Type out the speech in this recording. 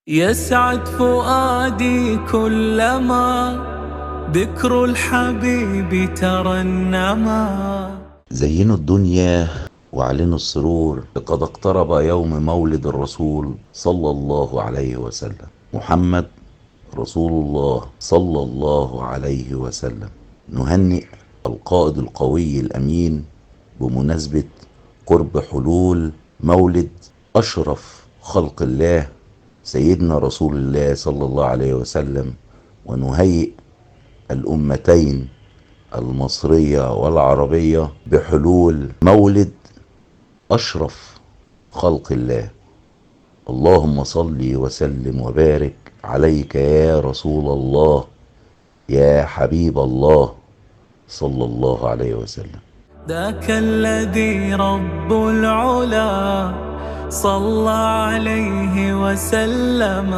يسعد فؤادي كلما ذكر الحبيب ترنما. زينوا الدنيا واعلنوا السرور، لقد اقترب يوم مولد الرسول صلى الله عليه وسلم. محمد رسول الله صلى الله عليه وسلم. نهنئ القائد القوي الأمين بمناسبة قرب حلول مولد أشرف خلق الله سيدنا رسول الله صلى الله عليه وسلم، ونهيئ الأمتين المصرية والعربية بحلول مولد أشرف خلق الله. اللهم صل وسلم وبارك عليك يا رسول الله، يا حبيب الله، صلى الله عليه وسلم. ذاك الذي رب العلا صلى عليه وسلم.